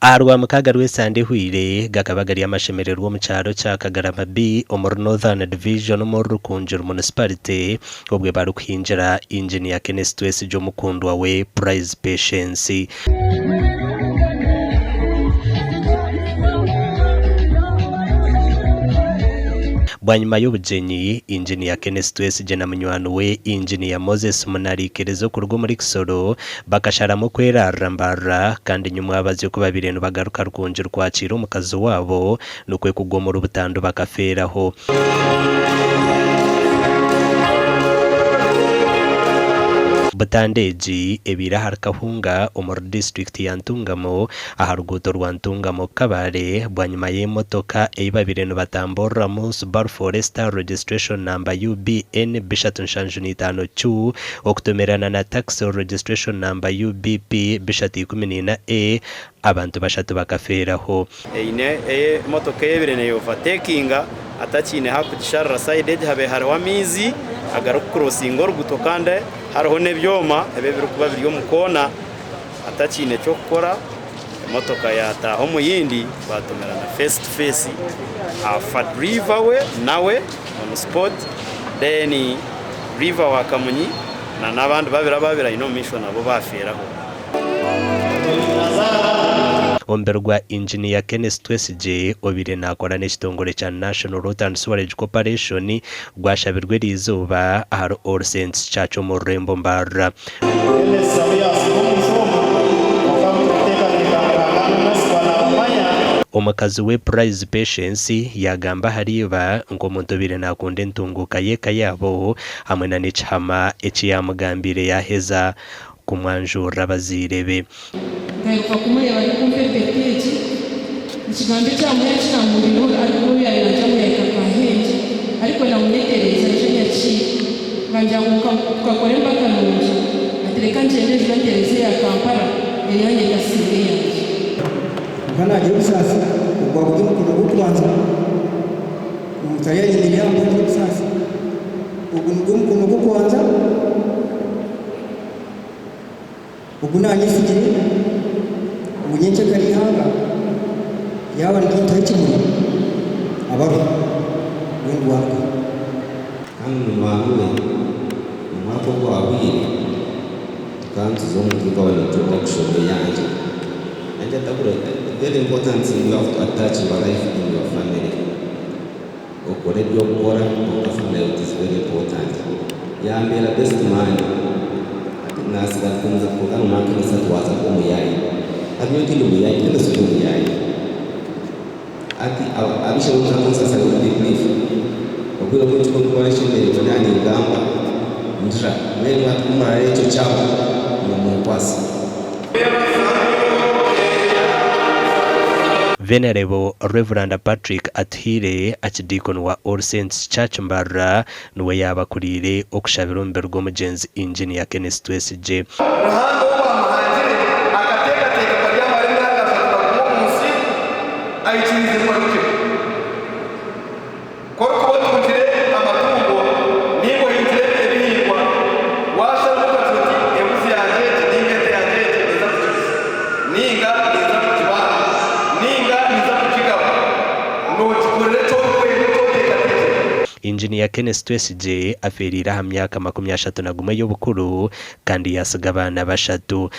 Aha Rwamukaaga rw'esande ehweire, gakaba gari amashemererwa omu kyaro kya Kagarama B omuri Northern Division omuri Rukungiri Municipality obwe barikuhingira Engineer Kenneth Twesigye omukundwa we Prize Patience. Bwanyima y'obugyenyi, Engineer Kenneth Twesigye na munywani we Engineer Moses Munariikiriza okuruga omuri Kisoro bakasharamu kwerarira Mbarara kandi nyimwabazyo ku babaire nibagaruka Rukungiri kwakiira omukazi waabo nikwo kugwa omuri butandu bakafeeraho. Butandu egi ebaire ahari Kahunga omuri disiturikiti ya Ntungamo aha ruguuto rwa Ntungamo Kabale bwanyima y'emotoka ei babaire nibatamburiramu Subaru Forester registration number UBN 375 Q okutomerana na taxi registration number UBP 314 A abantu bashatu bakafeeraho. Eine emotoka eyebire neya overtakinga atakiine hakugisharira sayidi egi habaire hariho amaizi agarikukurosinga oruguto kandi hariho n'ebyoma ebi ebirikuba biri omu koona atakiine ky'okukora emotoka yataaha omu yindi batomerana face to face afa duriva we nawe on spot then duriva wa kamunyi n'abandi babiri ababaire aine omu maisho nabo bafeeraho. Omubiri gwa Inginiya Kenneth Twesigye obaire naakora n'ekitongore kya National Water and Sewerage Corporation gwashabirwa eriizooba ahari All Saints Church omu rurembo Mbarara. Omukazi we Prize Patience yaagamba ahari iba nk'omuntu obaire naakunda entunguuka y'eka yaabo hamwe na n'ekihama eki yaamugambiire yaaheza kumwanjurira abazaire be. Nkaheruka kumureeba arikumpa empeta egi. Ekigambo eki amuha eki namuhuriire arikuba obu yaabaire naagira ngu yaahika Kahengye arikwenda ngu nyetereeze aije anyakiire. Nkangira ngu tukakora embaga nungi ati reka ngyende njuure ntereeze eya Kampala eyangye etasinga eyangye. Kwonka naagira obusaasi, ogu gwaba guri omukono gw'okubanza, omuntu ariyo ayemereire aha muhanda obusaasi, ogu nigwo mukono gw'okubanza. Ogu naanyesigire ngu nyenkyakare eihanga yaaba nirintaho ekimuri abaruho, mbwenu rwarugaho. Kandi munywani we omwaka ogwahweire tukaba nituza omu tukaba na introduction eyangye yangye atakura very important you have to attach your life in your family. Okore ebyokukora kwonka family it is very important. Yambeera best man hati nasiga nkunze kwonka nomankanisa ati waza kuba omuyaayi. Hati nyowe tindi muyaayi Kenneth ori omuyaayi. Hati abishemwe mutakunsasa I will be brief. Obwire obwingi kunkuba nshemereirwe naba ningamba ndira mbwenu hati kumurareba ekyo kyahwa imwe munkwase. Venerable Rev. Patrick Atuhaire, Archdeacon wa All Saints Church Mbarara, niwe yaaba akuriire okushabira omubiri gw'omugyenzi Engineer Kenneth Twesigye. Ruhanga ou waamuhangire akateekateeka ku aryamara emyaka ashatu na gumwe omu nsi, aikiriize ku arugyeho. Ku orikuba otungire amatungo nainga ohingire ebihingwa, waasharamu okagira oti, Embuzi yangye egi nainga ente yangye egi ninza kugiguza, nainga ninza kugibaaga, nainga ninza kugigaba, noogikorera eki orikwenda, eki oteekateekire. Inginiya Kenneth Twesigye afeereire aha myaka 31 y'obukuru kandi yaatsiga abaana bashatu.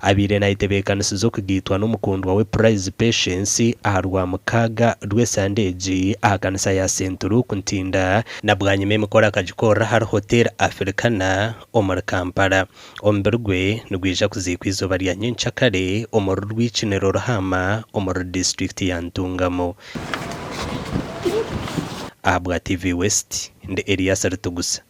Abaire naayetebeekanisiza okugaitwa n'omukundwa we Prize Patience aha Rwamukaaga rw'esande egi aha kanisa ya St Luke Ntinda na bwanyima emikoro akagikorera ahari Hotel Africana omuri Kampala. Omubiri gwe nigwija kuziikwa eizooba rya nyenkyakare omuri Rwikiniro Ruhaama omuri disiturikiti ya Ntungamo. Ahabwa TV West, ndi Elias Ritugusa.